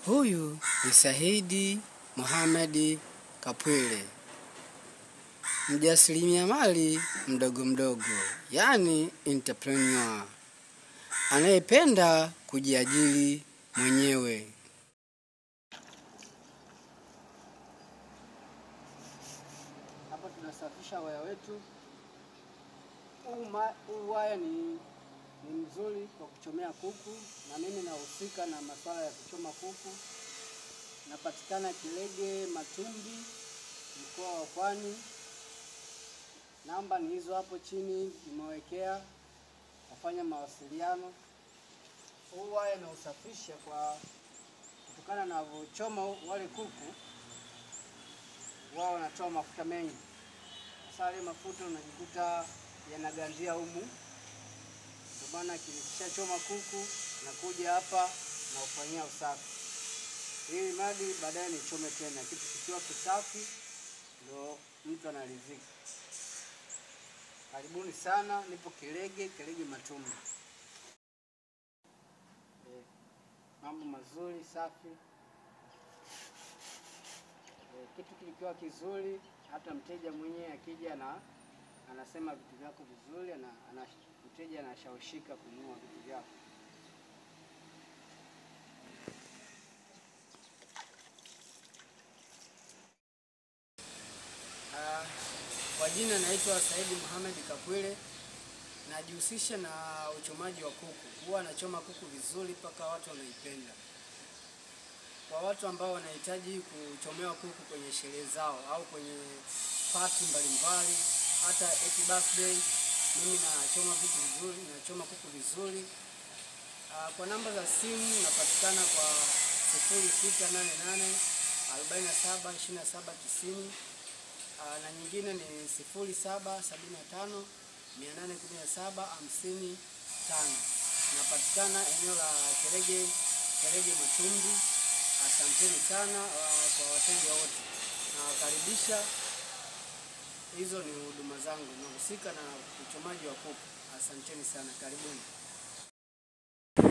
Huyu ni Saidi Mohamed Kapwile, mjasiriamali mdogo mdogo, yaani entrepreneur, anayependa kujiajiri mwenyewe. Hapa tunasafisha waya wetu. Huu waya ni mzuri kwa kuchomea kuku, na mimi nahusika na masuala ya kuchoma kuku. Napatikana Kilege Matumbi, mkoa wa Pwani. Namba ni hizo hapo chini nimewekea, kufanya mawasiliano. Huu waya nausafisha kwa kutokana na kuchoma wale kuku, wao wanatoa mafuta mengi. Sasa yale mafuta unajikuta yanagandia humu. Ndio maana nikishachoma kuku nakuja hapa na ufanyia usafi, ili mradi baadaye nichome tena. Kitu kikiwa kisafi ndio mtu anaridhika. Karibuni sana, nipo Kilege, Kilege Matumbi. Mambo mazuri, safi. Kitu kikiwa kizuri, hata mteja mwenyewe akija na anasema vitu vyako vizuri, na mteja anashawishika kununua vitu vyako. Kwa jina naitwa Saidi Mohamed Kapwile, najihusisha na uchomaji wa kuku. Huwa nachoma kuku vizuri mpaka watu wanaipenda. Kwa watu ambao wanahitaji kuchomewa kuku kwenye sherehe zao au kwenye party mbalimbali, hata happy birthday, mimi nachoma vitu vizuri, nachoma kuku vizuri. Kwa namba za simu napatikana kwa 0688 47 27 90, na nyingine ni 0775 817 55. Napatikana eneo la Kilege, Kilege Matumbi. Asanteni sana kwa wateja wote, nawakaribisha. Hizo ni huduma zangu, nahusika na uchomaji wa kuku. Asanteni sana, karibuni.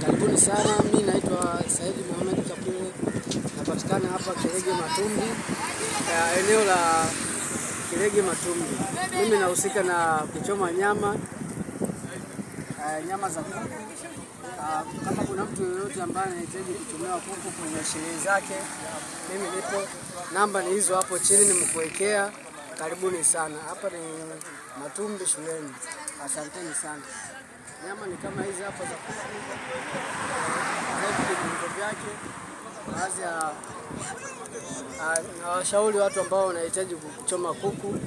Karibuni sana, mimi naitwa Saidi Mohamed Kapwile, napatikana hapa Kilege Matumbi, eneo la Kilege Matumbi. Mimi nahusika na kuchoma nyama, nyama za kuku. Kama kuna mtu yeyote ambaye anahitaji kuchomewa kuku kwenye sherehe zake, mimi nipo. Namba ni hizo hapo chini nimekuwekea. Karibuni sana. Hapa ni Matumbi shuleni. Asanteni sana. Nyama ni kama hizi hapa za kuku. Viungo vyake. Baadhi ya nawashauri watu ambao wanahitaji kuchoma kuku,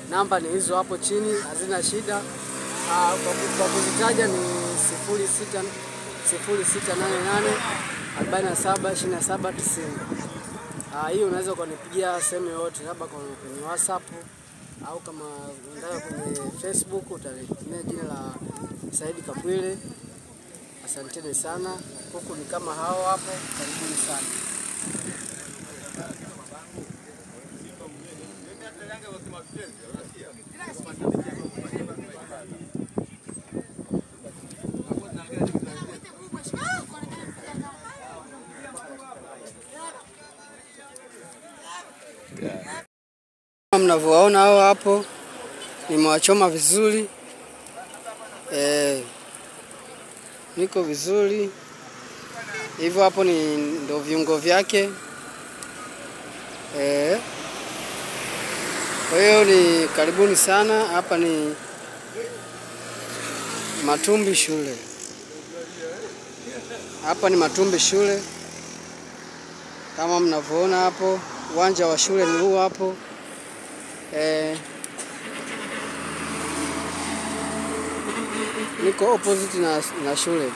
namba ni hizo hapo chini, hazina shida. Kwa kuzitaja ni 0688 47 27 90. Hii unaweza kunipigia sehemu yoyote, labda kwenye WhatsApp au kama unataka kwenye Facebook utanitumia jina la Saidi Kapwile. Asanteni sana. Kuku ni kama hao hapo, karibuni sana. Mnavyoona hao hapo, nimewachoma vizuri. Niko vizuri. Hivyo hapo ni ndo viungo vyake. Kwa hiyo ni karibuni sana, hapa ni Matumbi shule. Hapa ni Matumbi shule. Kama mnavyoona hapo, uwanja wa shule ni huu hapo. Niko opposite na shule.